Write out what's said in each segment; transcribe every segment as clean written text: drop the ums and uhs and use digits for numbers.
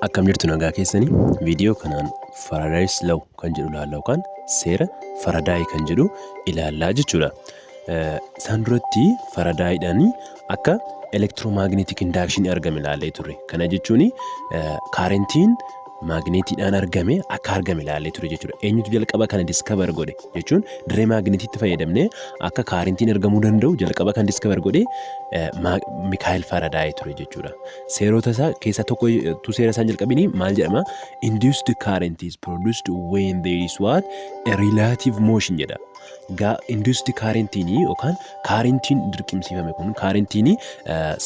Akkam jirtu, nagaa keessanii? Viidiyoo kanaan Faraday's Law kan jedhu ilaalla yookaan seera Faradaay kan jedhu ilaallaa jechuudha. Isaan duratti Faradaayiidhaan akka electromagnetic induction argame ilaallee turre. Kana jechuun kaarentiin maagneetiidhaan argame akka argame ilaallee ture jechuudha. Eenyutu jalqaba kana discover godhe jechuun, dirree maagneetiitti fayyadamnee akka kaarentiin argamuu danda'u jalqaba kan discover godhe Mikaayil Faradaay ture jechuudha. Seerota isaa keessaa tokko tu seera isaan jalqabini maal jedhama? "Induced current is produced when there is what? A relative motion" jedha. Gaa induced currentiin yookaan kaarentiin dirqimsiifame kun, kaarentiin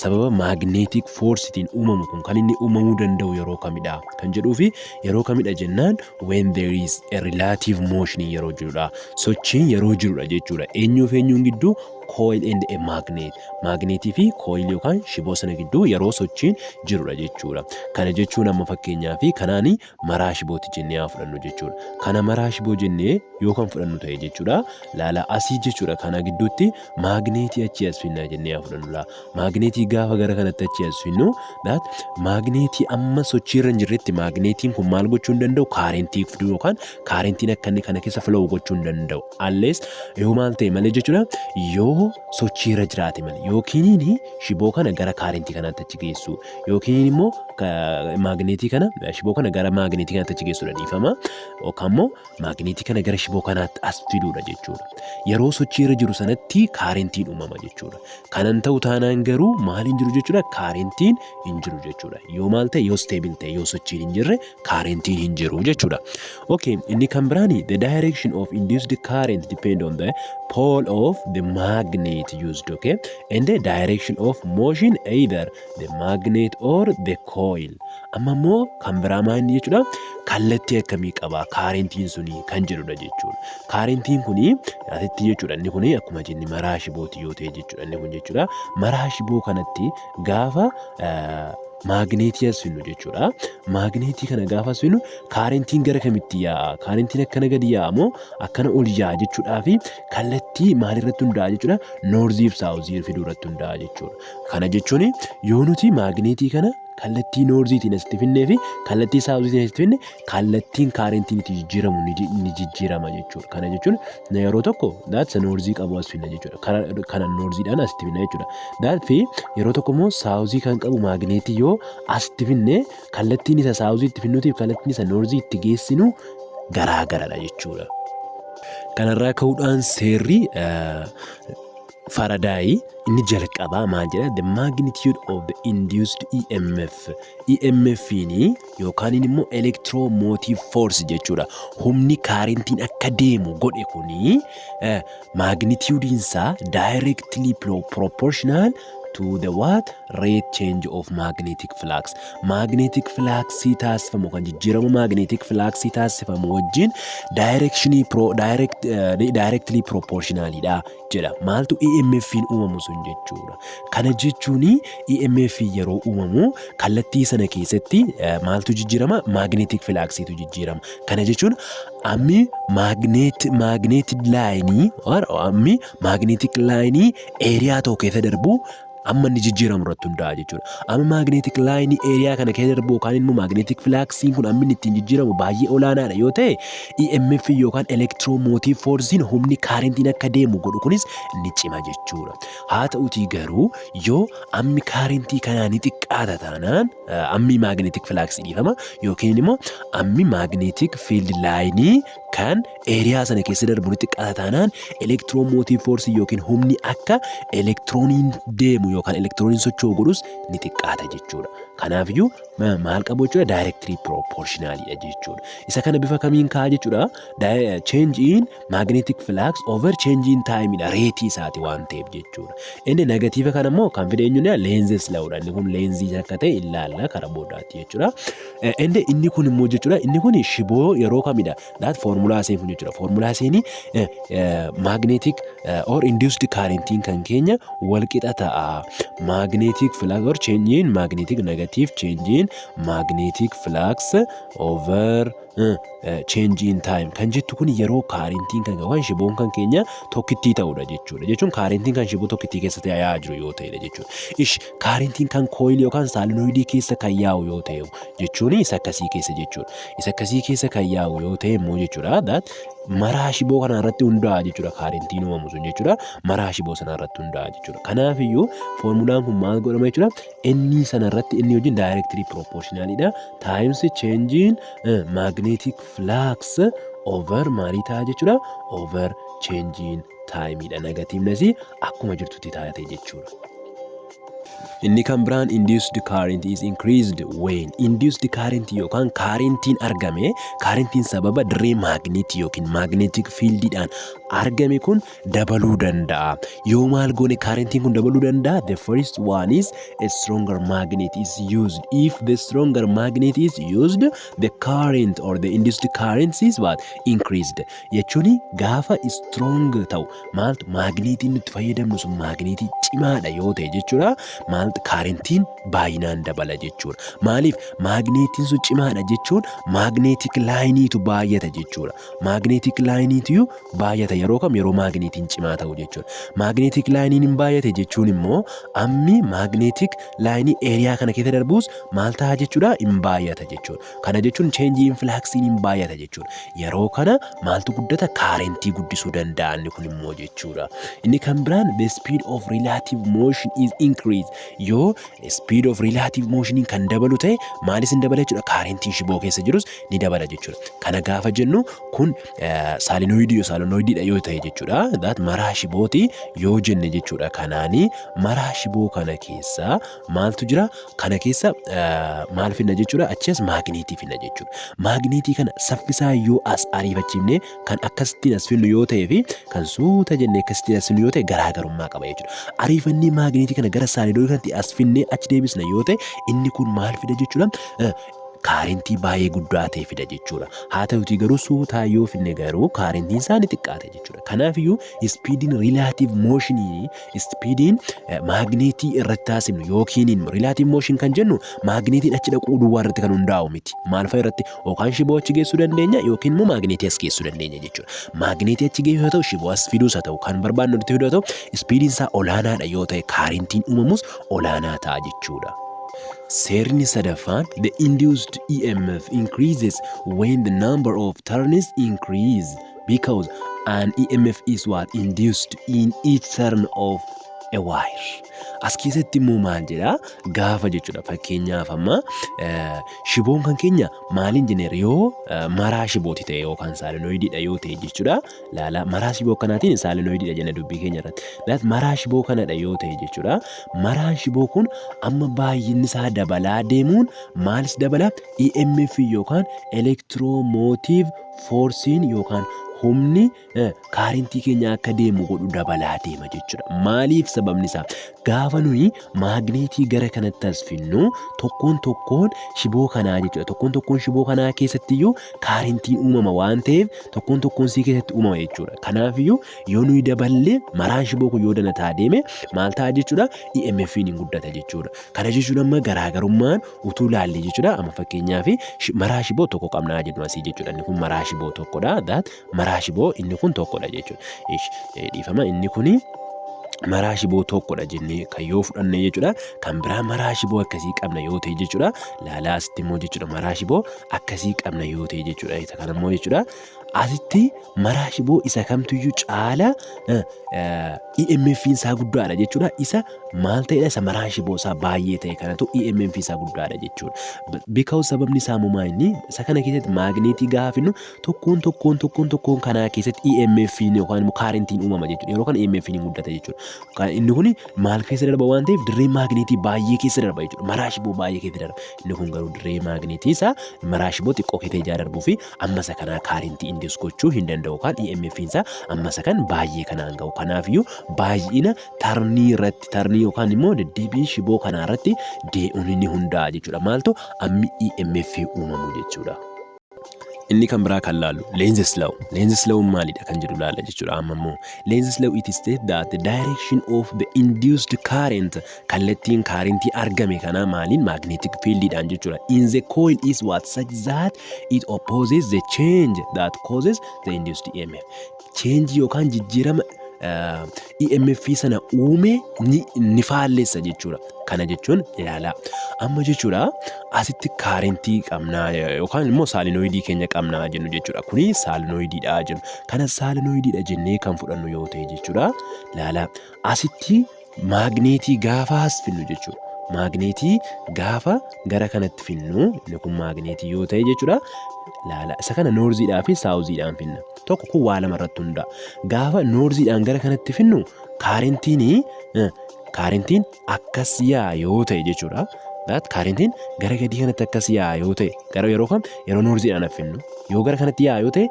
sababa magnetic forcetiin uumamu kun, kan inni uumamuu danda'u yeroo kamidha kan jedhuu fi yeroo kamidha jennaan, when there is a relative motion yeroo jirudha. Sochiin yeroo jirudha jechuudha. Eenyuuf eenyuun gidduu? Coil and a magnet. Maagneetii fi coil yookaan shiboo sana gidduu yeroo sochiin jirudha jechuudha. Kana jechuun amma fakkeenyaa fi kanaani maraa shibooti jennee haa fudhannu jechuudha. Kana maraa shiboo jennee yoo kan fudhannu ta'e jechuudha. Laala asii jechuudha, kana gidduutti maagneetii achii as finnaa jennee haa fudhannu laa. Maagneetii gaafa gara kanatti achii as finnu, that maagneetii amma sochiirra hin jirretti maagneetiin kun maal gochuu hin danda'u? Kaarentii fiduu yookaan kaarentiin akka inni kana keessa flow gochuu hin danda'u. Unless yoo maal ta'e malee jechuudha, yoo sochiirra jiraate malee, yookiin shiboo kana gara kaarentii kanaatti achi geessu yookiin immoo maagneetii kana, shiboo kana gara maagneetii kanaatti achi geessuudha, dhiifama, yookaan immoo maagneetii kana gara shiboo kanaatti as fiduudha jechuudha. Yeroo sochiirra jiru sanatti kaarentiin uumama jechuudha. Kanan ta'u taanaan garuu maal hin jiru jechuudha? Kaarentiin hin jiru jechuudha. Yoo maal ta'e? Yoo stable ta'e, yoo sochiin hin jirre kaarentiin hin jiru jechuudha. Okay, inni kan biraani, the direction of induced current depend on the pole of the magnet used, okay, and the direction of motion, either the magnet or the coil. Amma immoo kan biraa maal inni jechuudha? Kallattii akkamii qaba kaarentiin suni kan jedhudha jechuudha. Kaarentiin kuni asitti jechuudha, inni kuni akkuma jenne maraa shibooti yoo ta'e jechuudha, inni kun jechuudha, maraa shiboo kanatti gaafa maagneetii as finnu jechuudha. Maagneetii kana gaafa as finnu kaarentiin gara kamitti yaa'a? Kaarentiin akkana gadi yaa'a moo akkana ol yaa'a jechuudhaa fi kallattii maalirratti hundaa'a jechuudha? Northiif southii fiduu irratti hundaa'a jechuudha. Kana jechuun yoo nuti maagneetii kana kallattii northiitiin asitti finnee fi kallattii southiitiin asitti finne, kallattiin kaarentiin itti jijjiiramu ni jijjiirama jechuudha. Kana jechuun yeroo tokko that northii qabu as finna jechuudha. Kana northiidhaan asitti finna jechuudha. That fi yeroo tokko immoo southii kan qabu maagneetii yoo asitti finne, kallattiin isa southii itti finnuutiif kallattiin isa northii itti geessinu garaa garadha jechuudha. Kanarraa ka'uudhaan seerri Faradaayii inni jalqabaa maal jedha? The magnitude of the induced EMF. EMF'n yookaan immoo electromotive force jechuudha. Humni kaarentiin akka deemu godhe kuni magnitude isaa directly proportional to the what? Rate change of magnetic flux. Magnetic flux taasifamu kan jijjiiramu magnetic flux taasifamu wajjin directionii pro direct directly proportionalidha jedha. Maaltu? EMF'n uumamu sun jechuudha. Kana jechuun EMF yeroo uumamu kallattii sana keessatti maaltu jijjiirama? Magnetic fluxiitu jijjiirama. Kana jechuun ammi magnetic lineii, ammi magnetic lineii area tokko keessa darbu amma inni jijjiiramu irratti hundaa'a jechuudha. Amma magnetic lineii area kana keessa darbu yookaan immoo magnetic fluxiin kun amma inni ittiin jijjiiramu baay'ee olaanaadha yoo ta'e, EMF yookaan electromotive forcein humni kaarentiin akka deemu godhu kunis ni cima jechuudha. Haa ta'utii garuu yoo ammi kaarentii kanaa ni xiqqaata taanaan, ammi magnetic fluxii, dhiifama, yookiin immoo ammi magnetic field lineii kan area sana keessa darbu ni xiqqaata taanaan, electromotive forceii yookiin humni akka elektirooniin deemu yookaan elektirooniin socho'u godhus ni xiqqaata jechuudha. Kanaafiyyuu maal qabu jechuudha? Directly proportionalidha jechuudha. Isa kana bifa kamiin ka'a jechuudha? Change in magnetic flux over change in time dha, rateii isaati waan ta'eef jechuudha. Inni negative kana immoo kan fide eenyudha? Lenz's lawdha. Inni kun Lenzii akka ta'e ilaalla karaa boodaatti jechuudha. Inni inni kun immoo jechuudha, inni kun shiboo yeroo kamidha? That foormulaa iseen kun jechuudha. Foormulaa iseenii magnetic or induced currentiin kan keenya wal qixa ta'a. Magnetic flux or change in magnetic, negative change in magnetic flux over Change in time kan jettu kun yeroo kaarentiin kan yookaan shiboon kan keenya tokkittii ta'udha jechuudha. Jechuun kaarentiin kan shiboo tokkittii keessatti yaa'aa jiru yoo ta'edha jechuudha. Ish, kaarentiin kan coilii yookaan solenoidii keessa kan yaa'u yoo ta'e jechuun isa akkasii keessa jechuudha. Isa akkasii keessa kan yaa'u yoo ta'e immoo jechuudha. That maraa shiboo kana irratti hundaa'a jechuudha, kaarentiin uumamu sun jechuudha. Maraa shiboo sana irratti hundaa'a jechuudha. Kanaaf iyyuu foormulaan kun maal godhama jechuudha? Inni sana irratti inni wajjin directly proportionalidha. Times change in magnetic flux over maalii ta'a jechuudha? Over change in timeidha. Negativenis akkuma jirtutti taate jechuudha. Inni kan biraan induced current is increased when induced current yookaan kaarentiin argame, kaarentiin sababa dirree maagneetii yookiin magnetic fieldiidhaan argame kun dabaluu danda'a. Yoo maal goone kaarentiin kun dabaluu danda'a? The first one is a stronger magnet is used. If the stronger magnet is used, the current or the induced current is what? Increased. Jechuun gaafa strong ta'u maaltu maagneetiin nuti fayyadamnu sun maagneetii cimaadha yoo ta'e jechuudha. Maaltu kaarentiin baay'inaan dabala jechuudha. Maaliif? Maagneetiin sun cimaadha jechuun magnetic lineiitu baay'ata jechuudha. Magnetic lineiitu baay'ata yeroo kam? Yeroo maagneetiin cimaa ta'u jechuudha. Magnetic lineiin hin baay'ate jechuun immoo ammi magnetic lineii area kana keessa darbus maal ta'a jechuudha? Hin baay'ata jechuudha. Kana jechuun change in fluxiin hin baay'ata jechuudha. Yeroo kana maaltu guddata? Kaarentii guddisuu danda'a inni kun immoo jechuudha. Inni kan biraan the speed of relative motion is increased. Yoo speed of relative motion kan dabalu ta'e maalis hin dabala jechuudha? Kaarentiin shiboo keessa jirus ni dabala jechuudha. Kana gaafa jennu kun solenoidii solenoidiidha yoo ta'e jechuudha. That maraa shibooti yoo jenne jechuudha. Kanaanii maraa shiboo kana keessa maaltu jira? Kana keessa maal finna jechuudha? Achis maagneetii finna jechuudha. Maagneetii kana saffisaa yoo as ariifachiifne kan akkasittiin as finnu yoo ta'ee fi kan suuta jennee akkasittiin as finnu yoo ta'e garaagarummaa qaba jechuudha. Ariifannee maagneetii kana gara solenoidii kanatti as finnee achi deebisna yoo ta'e, inni kun maal fida jechuudha? Kaarentii baay'ee guddaa ta'e fida jechuudha. Haa ta'utii garuu suutaa yoo finne garuu kaarentiin isaa ni xiqqaata jechuudha. Kanaafiyyuu speediin relative motionii, speediin maagneetii irratti taasifnu yookiin relative motion kan jennu maagneetiin achi dhaquu duwwaa irratti kan hundaa'u miti. Maal fa'a irratti? Yookaan shiboo achi geessuu dandeenya yookiin immoo maagneetii as geessuu dandeenya jechuudha. Maagneetii achi geessuu haa ta'u, shiboo as fiduus haa ta'u, kan barbaadnu nutti fiduu haa ta'u, speediin isaa olaanaadha yoo ta'e kaarentiin uumamus olaanaa ta'a jechuudha. Seerri sadaffaan the induced EMF increases when the number of turns increase because an EMF is what? Induced in each turn of a wire. As keessatti immoo maal jedhaa gaafa jechuudha? Fakkeenyaaf amma shiboon kan keenya maaliin jenneera? Yoo maraa shibooti ta'e yookaan solenoidiidha yoo ta'e jechuudha. Laala, maraa shiboo kanaatiin solenoidiidha jenna dubbii keenya irratti. Laat maraa shiboo kanadha yoo ta'e jechuudha. Maraan shiboo kun amma baay'inni isaa dabalaa deemuun maalis dabala? EMF yookaan electromotive forceiin yookaan humni kaarentii keenya akka deemu godhu dabalaa deema jechuudha. Maaliif? Sababni isaa gaafa nuyi maagneetii gara kanatti as finnu tokkoon tokkoon shiboo kanaa jechuudha. Tokkoon tokkoon shiboo kanaa keessattiyyuu kaarentiin uumama waan ta'eef tokkoon tokkoon sii keessatti uumama jechuudha. Kanaafiyyuu yoo nuyi daballee maraan shiboo kun yoo danataa deeme maal ta'a jechuudha? EMF'n hin guddata jechuudha. Kana jechuun amma garaagarummaan utuu laallee jechuudha. Amma fakkeenyaaf maraa shiboo tokko qabnaa jennu asii jechuudha. Inni kun maraa shiboo tokkodha. That maraa shiboo inni kun tokkodha jechuudha. Dhiifama, inni kuni maraa shiboo tokkodha jennee kan yoo fudhanne jechuudha. Kan biraa maraa shiboo akkasii qabna yoo ta'e jechuudha. Laalaa, asitti immoo jechuudha, maraa shiboo akkasii qabna yoo ta'e jechuudha. Isa kana immoo jechuudha. Asitti maraa shiboo isa kamtuyyuu caala EMF isaa guddaadha jechuudha. Isa maal ta'edha? Isa maraa shiboo isaa baay'ee ta'e kanatu EMF isaa guddaadha jechuudha. Because sababni isaa immoo inni isa kana keessatti maagneetii gaafa finnu tokkoon tokkoon tokkoon tokkoon kanaa keessatti EMF yookaan immoo kaarentiin uumama jechuudha. Yeroo kana EMF ni guddata jechuudha. Inni kun maal keessa darba waan ta'eef dirree maagneetii baay'ee keessa darba jechuudha. Maraa shiboo baay'ee keessa darba. Inni kun garuu dirree maagneetii isaa maraa shiboo xiqqoo keessa ijaa darbuu fi amma isa kanaa kaarentii induce gochuu hin danda'u yookaan EMF isaa amma isa kan baay'ee kanaan ga'u. Kanaafiyyuu baay'ina turnii irratti, turnii yookaan immoo deddeebii shiboo kanaa irratti dee'uun inni hundaa'a jechuudha. Maaltu? Ammi EMF uumamu jechuudha. Inni kan biraa kan laallu Lenz's law. Lenz's law maalidha kan jedhu laalla jechuudha amma immoo. Lenz's law, it states that the direction of the induced current, kallattiin kaarentii argame kana maaliin, magnetic fieldidhaan jechuudha. In the coil is what? Such that it opposes the change that causes the induced EMF. Change yookaan jijjiirama EMF sana uume ni faallessa jechuudha. Kana jechuun ilaalaa. Amma jechuudha asitti kaarentii qabnaa yookaan immoo solenoidii keenya qabnaa jennu jechuudha. Kuni solenoidiidha jennu. Kana solenoidiidha jennee kan fudhannu yoo ta'e jechuudha. Ilaalaa, asitti maagneetii gaafa as finnu jechuudha. Maagneetii gaafa gara kanatti finnu, inni kun maagneetii yoo ta'e jechuudha. Laala, isa kana northiidhaa fi southiidhaan finna. Tokko kun waa lama irratti hundaa'a. Gaafa northiidhaan gara kanatti finnu kaarentiin akkas yaa'a yoo ta'e jechuudha. That kaarentiin gara gadii kanatti akkas yaa'a yoo ta'e, gara yeroo kam, yeroo northiidhaan as finnu yoo gara kanatti yaa'a yoo ta'e,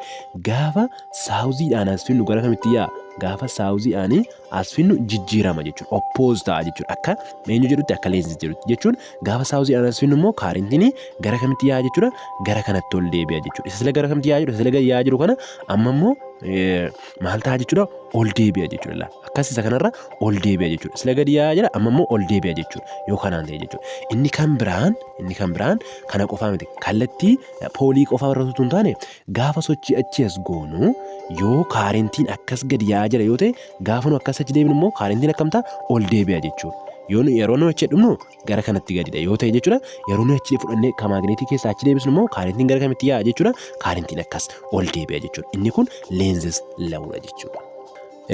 gaafa southiidhaan as finnu gara kamitti yaa'a? Gaafa southiidhaan as finnu jijjiirama jechuudha. Oppose ta'a jechuudha. Akka eenyu jedhutti, akka Lenz's jedhutti jechuun, gaafa southiidhaan as finnu immoo kaarentiin gara kamitti yaa'a jechuudha? Gara kanatti ol deebi'a jechuudha. Isa sila gara kamitti yaa'aa jiru, isa sila gadi yaa'aa jiru kana amma immoo maal ta'a jechuudha? Ol deebi'a jechuudha. Akkas isa kanarra ol deebi'a jechuudha. Sila gadi yaa'aa jira, amma immoo ol deebi'a jechuudha. Yoo kanaan ta'e jechuudha. Inni kan biraan kana qofaa miti. Kallattii poleii qofaa irra utuu hin taane, gaafa sochii achi as goonu yoo kaarentiin akkas gadi yaa'aa jira yoo ta'e, gaafa nu akkas achi deebinu immoo kaarentiin akkam ta'a? Ol deebi'a jechuudha. Yoo yeroo nu achi dhumnu gara kanatti gadidha yoo ta'e jechuudha. Yeroo nu achi fudhannee ka maagneetii keessaa achi deebisnu immoo kaarentiin gara kamitti yaa'a jechuudha? Kaarentiin akkas ol deebi'a jechuudha. Inni kun Lenz's lawdha jechuudha.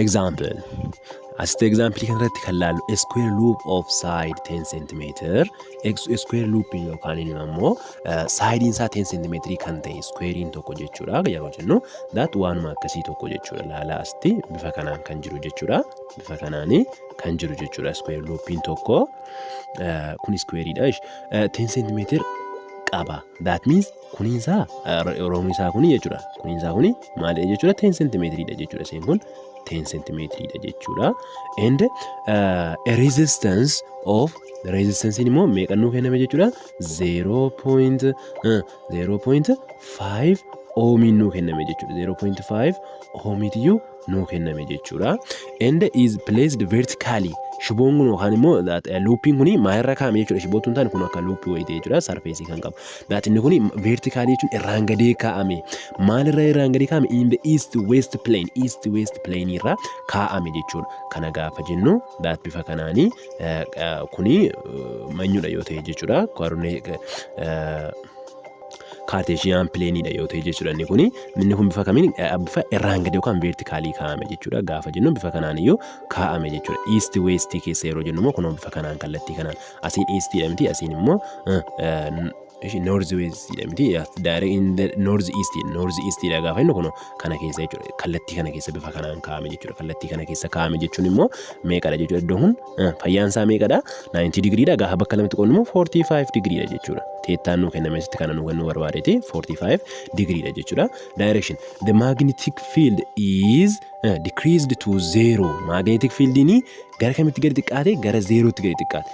Example. Asitti example kanarratti kan laallu square loop of side 10 cm. Square loop yookaan immoo sideiin isaa 10 cm kan ta'e squarein tokko jechuudha yeroo jennu, that waanuma akkasii tokko jechuudha. Laala, asitti bifa kanaan kan jiru jechuudha. Bifa kanaan kan jiru jechuudha. Square loopiin tokko kun squareidha. 10 cm qaba. That means kuniinsaa roomni isaa kuni jechuudha. Kuniinsaa kuni maalidha jechuudha? 10 centimeetiriidha jechuudha. Isheen kun 10 centimeetiriidha jechuudha. And a resistance of resistance immoo meeqa nuu kenname jechuudha? 0.5 ohmiin nuu kenname jechuudha. 0.5 ohmiitiyyuu nuu kenname jechuudha. And is placed vertically. Shiboon kun yookaan immoo loopiin kun maalirra kaa'ame jechuudha? Shibootu hin taane, kun akka loopii wayii ta'e jechuudha. Surfaceii kan qabu. That inni kun vertically jechuun irraan gadee kaa'ame. Maalirra irraan gadee kaa'ame? In the east west plane. East west plane irra kaa'ame jechuudha. Kana gaafa jennu, that bifa kanaanii kuni manyuudha yoo ta'e jechuudha. Cartesian planeiidha yoo ta'e jechuudha inni kuni. Inni kun bifa kamiin, bifa irraan gadi yookaan verticalii kaa'ame jechuudha. Gaafa jennu bifa kanaan iyyuu kaa'ame jechuudha. East west keessa yeroo jennu immoo kunoo bifa kanaan, kallattii kanaan, asiin east miti, asiin immoo north west miti, direct in the north east, north east dha gaafa jennu, kunoo kana keessa jechuudha. Kallattii kana keessa bifa kanaan kaa'ame jechuudha. Kallattii kana keessa kaa'ame jechuun immoo meeqadha jechuudha? Iddoon kun fayyaan isaa meeqadha? 90 digriidha. Gaafa bakka lamatti qoodnu immoo 45 digriidha jechuudha. Thetaan nuu kenname asitti kana nuu kennuu barbaadeeti 45 digriidha jechuudha. Direction the magnetic field is decreased to zero. Magnetic fieldiin gara kamitti gadi xiqqaate? Gara zeerootti gadi xiqqaate.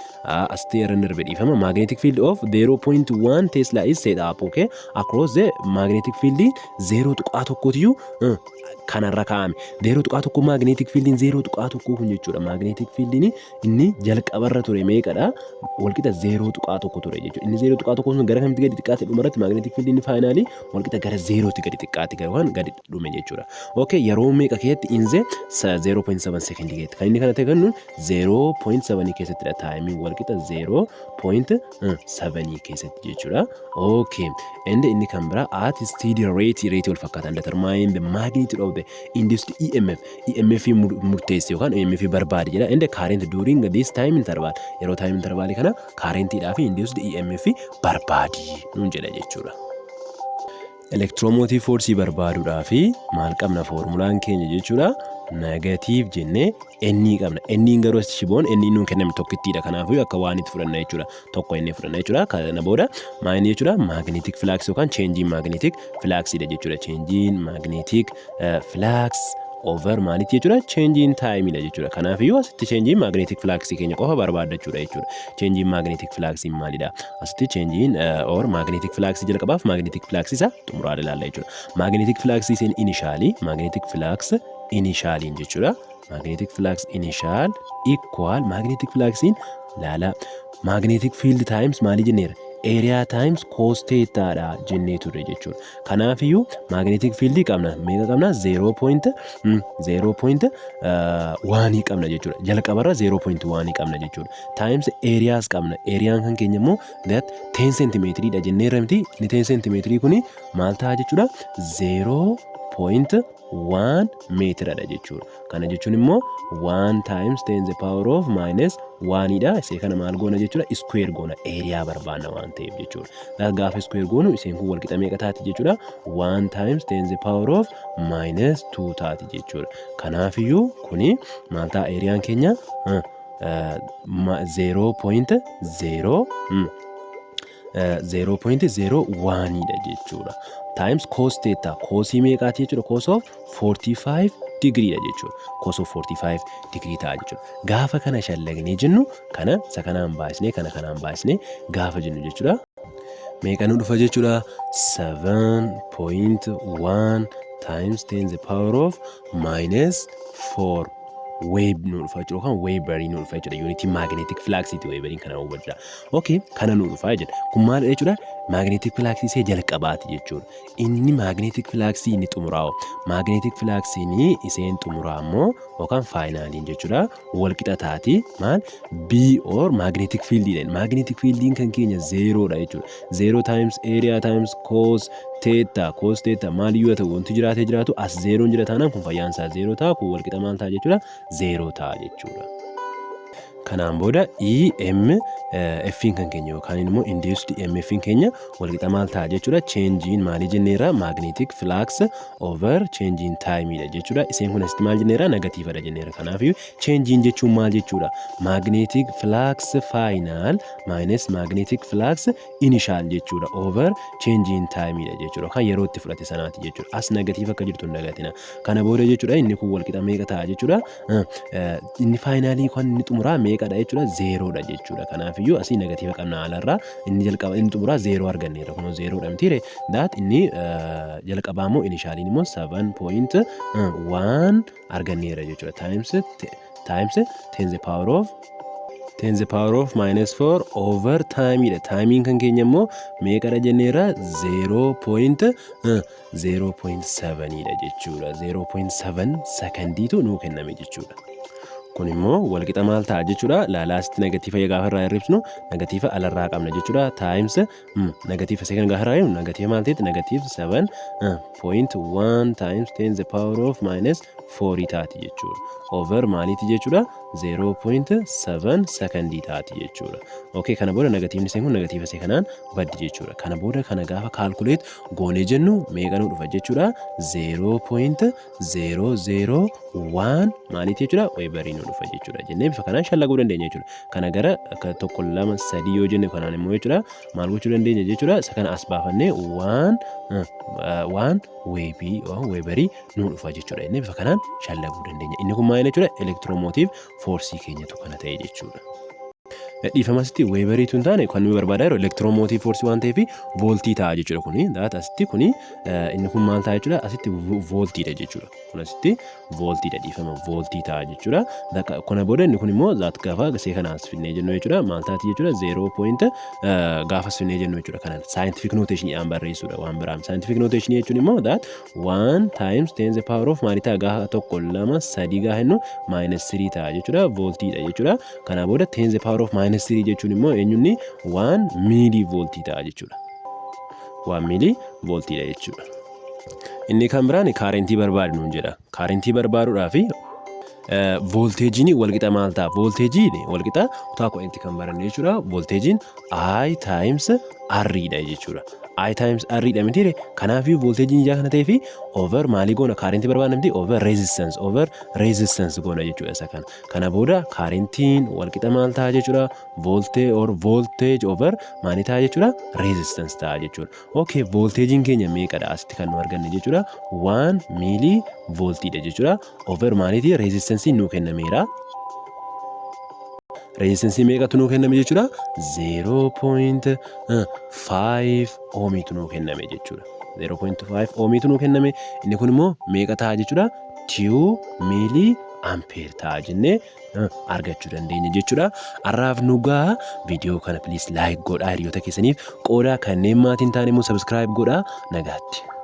Asitti irra darbe, dhiifama. Magnetic field of 0.1 tesla is set up, okay, across the magnetic field 0.1tiyyuu kanarra kaa'ame. 0.1, magnetic fieldiin 0.1 kun jechuudha. Magnetic fieldiin inni jalqabarra ture meeqadha? Walqixa 0.1 ture jechuudha. Inni 0.1 sun gara kamitti gadi xiqqaate? Dhumarratti magnetic fieldiin finalii walqixa gara zeerootti gadi xiqqaate, gara waan gadi dhume jechuudha. Okay, yeroo meeqa keessatti? In the 0.7 second keessatti. Kan inni kana ta'e kennu 0.7 keessattidha. Timeii walqixa 0.7 keessatti jechuudha. Okay, and inni kan biraa at steady rate, rate wal fakkaatan, determine the magnitude of the induced EMF, EMF murteesse yookaan EMF barbaade jedha, and current during this time interval, yeroo time interval kana currentiidhaa fi induced EMF barbaadi nuun jedha jechuudha. Electromotive force barbaaduudhaa fi maal qabna? Foormulaan keenya jechuudha, negative jennee N qabna. N garuu asitti shiboon N nuun kenname tokkittiidha. Kanaafuu akka waan itti fudhanna jechuudha. Tokko inni fudhanna jechuudha. Kana booda maal jechuudha? Magnetic flux yookaan change in magnetic fluxidha jechuudha. Change in magnetic flux over maalitti jechuudha? Change in time dha jechuudha. Kanaafiyyuu asitti change in magnetic flux keenya qofa barbaaddachuudha jechuudha. Change in magnetic flux maalidha? Asitti change in or magnetic flux jalqabaaf magnetic flux isa xumuraa ilaalla jechuudha. Magnetic flux isheen initially, magnetic flux initialiin jechuudha. Magnetic flux initial equal magnetic fluxiin laala magnetic field times maalii jenneera? Area times cos theta dha jennee turre jechuudha. Kanaafiyyuu magnetic field qabna. Meeqa qabna? 0.01 qabna jechuudha. Jalqabarra 0.1 qabna jechuudha. Times areas qabna. Areaan kan keenya immoo that 10 centimeter dha jenneerra miti. Inni 10 centimeter kuni maal ta'a jechuudha? 0.1 meetiradha jechuudha. Kana jechuun immoo 1 times 10 the power of minus 1 dha. Isee kana maal goona jechuudha? Square goona, area barbaanna waan ta'eef jechuudha. Gaafa square goonu iseen kun walqixa meeqa taati jechuudha? 1 times 10 the power of minus 2 taati jechuudha. Kanaafiyyuu kuni maal ta'a? Areaan keenya 0.0 0.01 dha jechuudha. Times cos theta, cosii meeqaati jechuudha? Cos of 45 degree dha jechuudha. Cos of 45 degree ta'a jechuudha. Gaafa kana shallagnee jennu, kana isa kanaan baasnee, kana kanaan baasnee gaafa jennu jechuudha. Meeqa nu dhufa jechuudha? 7.1 times 10 the power of minus 4 weeb nu dhufa jechuudha, yookaan weebarii nu dhufa jechuudha. Unitii magnetic fluxiiti weebariin kana hubadha. Okay, kana nu dhufa jechuudha. Kun maal jechuudha? Magnetic fluxii isee jalqabaati jechuudha. Inni magnetic fluxii inni xumuraa'u. Magnetic fluxiin iseen xumuraa immoo yookaan finaliin jechuudha. Walqixa taati maal? B or magnetic fieldiidha. Magnetic fieldiin kan keenya zeeroodha jechuudha. Zero times area times cos theta. Cos theta maaliyyuu haa ta'u, wanti jiraatee jiraatu as zeeroon jira taanaan kun fayyaan isaa zeeroo ta'a. Kun walqixa maal ta'a jechuudha? Zeeroo ta'a jechuudha. Kanaan booda EMF'n kan keenya yookaan immoo induced EMF'n keenya walqixa maal ta'a jechuudha? Change in maalii jenneerra? Magnetic flux over change in time dha jechuudha. Iseen kun asitti maal jenneerra? Negatiivadha jenneerra. Kanaafiyyuu change in jechuun maal jechuudha? Magnetic flux final minus magnetic flux initial jechuudha, over change in time dha jechuudha. Yookaan yeroo itti fudhate sanaati jechuudha. As negative akka jirtu hin dagatina. Kana booda jechuudha, inni kun walqixa meeqa ta'a jechuudha? Inni finalii kan inni xumuraa meeqadha jechuudha? Zeeroodha jechuudha. Kanaafiyyuu asii negative qabna alarraa. Inni jalqaba, inni xumuraa zeeroo arganneerra. Kunoo zeeroodha mitiire? That inni jalqabaa immoo, initialiin immoo 7.1 arganneerra jechuudha. Times 10 the power of minus 4 over timeidha. Timeiin kan keenya immoo meeqadha jenneerra? 0.0.7 dha jechuudha. 0.7 sekondiitu nuu kenname jechuudha. Kun immoo walqixa maal ta'a jechuudha? Laalaa, asitti negative gaafa irraa hir'isnu negative alarraa qabna jechuudha. Times negative second gaafa irraa hir'isnu negative maal ta'etti? Negative 7.1 times 10 the power of minus 4 taati jechuudha. Over maaliiti jechuudha? 0.7 sekondii taati jechuudha. Okay, kana booda negativeni isheen kun negative ishee kanaan baddi jechuudha. Kana booda kana gaafa calculate goonee jennu meeqa nu dhufa jechuudha? 0.001 maaliiti jechuudha? Weebarii nu dhufa jechuudha jennee bifa kanaan shallaguu dandeenya jechuudha. Kana gara akka tokko, lama, sadii yoo jenne, kanaan immoo jechuudha maal gochuu dandeenya jechuudha? Isa kana as baafannee waan weebii weebarii nu dhufa jechuudha jennee bifa kanaan shallaguu dandeenya. Inni kun maal jechuudha? Electromotive forceii keenyatu kana ta'e jechuudha. Dhiifama, asitti weebariitu hin taane, kan nuyi barbaadaa jiru electromotive forceii waan ta'eef vooltii ta'a jechuudha kuni. That asitti kuni, inni kun maal ta'a jechuudha? Asitti vooltiidha jechuudha. Kun asitti vooltiidha, dhiifama, vooltii ta'a jechuudha. Kana booda inni kun immoo that gaafa gasee kana as finnee jennu jechuudha maal taati jechuudha? Zero point gaafa as finnee jennu jechuudha, kana scientific notationiidhaan barreessuudha waan biraan. Scientific notationii jechuun immoo that one times 10 the power of maali ta'a? Gaafa tokko, lama, sadii gaafa jennu minus three ta'a jechuudha, vooltiidha jechuudha. Kana booda 10 the power of minus three jechuun immoo eenyunni? One milli vooltii ta'a jechuudha. One milli vooltiidha jechuudha. Inni kan biraan kaarentii barbaadu nuun jedha. Kaarentii barbaaduudhaaf voolteejiin walqixa maal ta'a? Voolteejiin walqixa kutaa 10tti kan baranne jechuudha. Voolteejiin I times R dha jechuudha. I times R dha mitiire? Kanaafiyyuu voltageiin ijaa kana ta'ee fi over maalii goona? Currentii barbaadna miti? Over resistance goona jechuudha isa kana. Kana booda currentiin walqixa maal ta'a jechuudha? Voltage or voltage over maalii ta'a jechuudha? Resistance ta'a jechuudha. Okay, voltageiin keenya meeqadha asitti kan nu arganne jechuudha? 1 millivoltiidha jechuudha. Over maaliiti? Resistanceiin nuu kennameera. Resistanceii meeqatu nuu kenname jechuudha? 0.5 ohmiitu nuu kenname jechuudha. 0.5 ohmiitu nuu kenname. Inni kun immoo meeqa ta'a jechuudha? 2 milliampere ta'a jennee argachuu dandeenya jechuudha. Har'aaf nu ga'a. Viidiyoo kana please like godhaa, hiriyoota keessaniif qoodaa, kanneen maatiin ta'an immoo subscribe godhaa. Nagaatti.